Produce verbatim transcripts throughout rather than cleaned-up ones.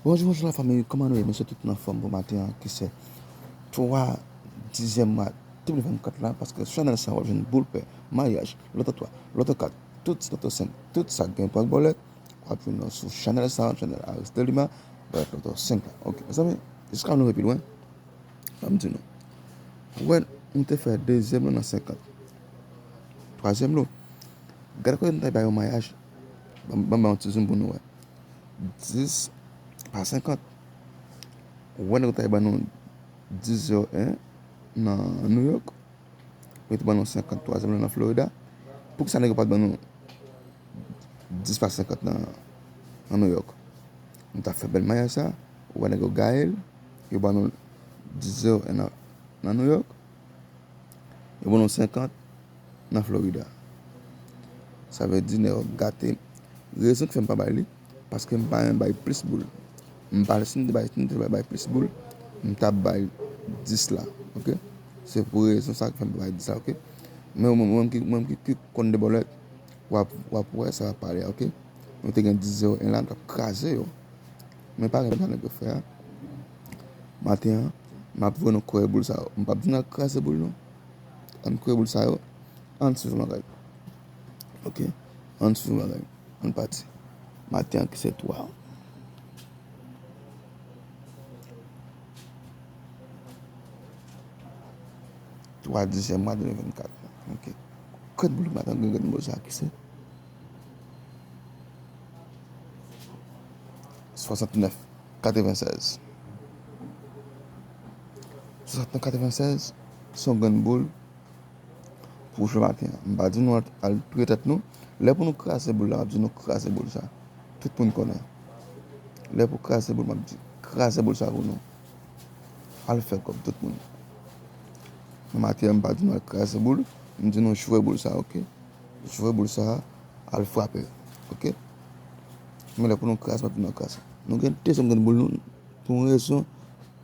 Bonjou, bonjou lafanmi, kòman nou ye? M swete tout moun anfòm pou maten an, ki se twa dizyèm mwa de mil vennkat la, paske sou chanèl sa a w ap jwenn boul pè, mayaj, loto twa, loto kat, tout loto senk, tout sa k gen pou ak bòlèt, w ap jwenn yo sou chanèl sa a, chanèl Aris de Lima, bòlèt loto senk la. Ok, mezanmi, jiska nou rive pi lwen, ban m di nou. Ou wè, nou te fè dezyèm lo nan senkant. Twazyèm lo. Gade kote nou ta bay yon mayaj. Ban m, ban m bay yon ti zoom pou nou wè. Dis pa senkant. Ou wè nèg yo ta ban nou dis zewo en nan New York. Yo te ban nou senkant twazyèm lo nan Florida. Poukisa nèg yo pa t ban nou dis pa senkant nan, nan New York? Nou ta fè bèl mayaj sa. Ou wè nèg yo gaye l. Yo ban nou dis zewo en nan, nan New York. Yo ban nou senkant nan Florida. Sa vle di nèg yo gate. Rezon ki fè m pa bay li, paske m pa renmen bay plis boul. M pa, si m te bay, si m te bay, bay plis boul, m t ap bay dis la, ok? Se pou rezon sa ki fè m pa bay dis la, ok? Men ou menm, ou menm ki, ou menm ki, ki konn de bòlèt, w ap, w ap wè sa w ap pale a, ok? Nou te gen dis zewo en la, nou t ap kraze yo. Men pa gen sa nèg yo fè a. Maten an, m ap voye nou kore boul sa yo. M p ap di n al kraze boul non. Ann kore boul sa yo. Ann swiv bagay. Ok. Ann swiv bagay. Ann pati. Maten an ki se twa. Twa dizyèm mwa de mil vennkat. Ok. Grenn boul maten an, grenn boul sa ki se swasantnèf katrevennsèz. Swasantnèf katrevennsèz, se yon grenn boul pou jwe maten an. M pa di nou al, al touye tèt nou. Lè pou nou kraze boul la, m ap di nou kraze boul sa. Tout moun konnen. Lè pou kraze boul, m ap di kraze boul sa pou nou. Al fè kòb tout moun. Men maten an, m pa di nou al kraze boul, m di nou jwe boul sa, ok? Jwe boul sa, al frape, ok? Men lè pou nou kraze, m ap di nou al kraze. Nou gen dezyèm grenn boul nou, pou yon rezon,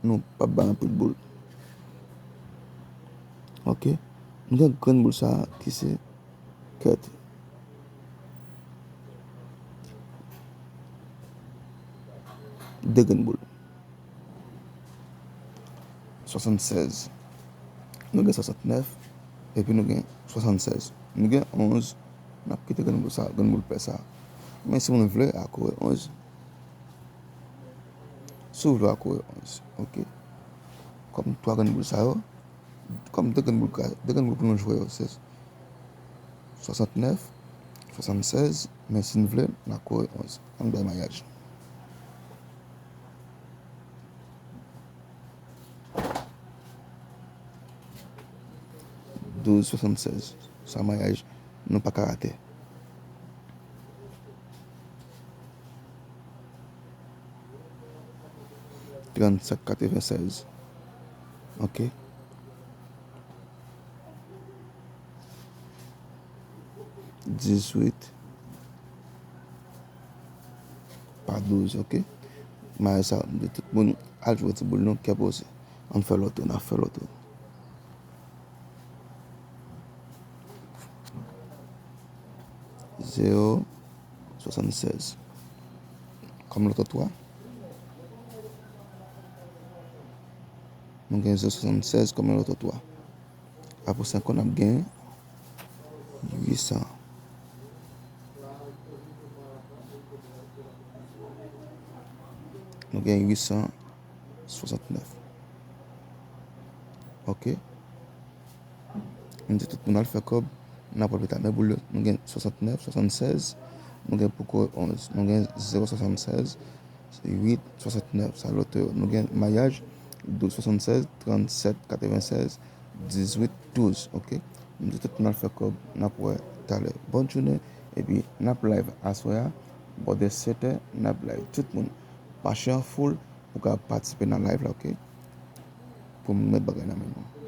nou p ap bay anpil boul. Ok? Nou gen grenn boul sa ki se kèt. De grenn boul. Swasannsèz. Nou gen swasannnèf, epi nou gen swasannsèz. Nou gen onz, n ap kite grenn boul sa, grenn boul pè sa. Men si moun vle, a kore onz. Si w vle, a kore onz. Ok. Kòm twa grenn boul sa yo, kòm de grenn boul ka, de grenn boul pou nou jwe yo, se swasannnèf, swasannsèz, men si n vle, n a kore onz. Ann bay mayaj. Douz swasannsèz. Sa mayaj, nou pa ka rate. Trannsèt katrevennsèz. Ok. Dizuit pa douz, ok. Mayaj sa, m di tout moun al jwe ti boul nou, kè poze. Ann fè loto, n a fè loto. Zewo swasannsèz. Kòm loto twa. Nou gen zewo swasannsèz kòm loto twa. Apre senk, n ap gen uit san. Nou gen uit san swasannnèf. Ok. M di tout moun al fè kòb, n ap wè pita. Men boul yo, nou gen swasannnèf, swasannsèz, nou gen pou kore onz, nou gen zewo swasannsèz, uit swasannnèf, sa loto yo. Nou gen mayaj, douz swasannsèz, trannsèt katrevennsèz, dizuit douz, ok? M di tout moun al fè kòb, n ap wè talè. Bòn jounen, epi n ap live aswè a, bò de sèt è, n ap live. Tout moun, mache an foul pou ka patisipe nan live la, ok? Pou m met bagay nan men nou.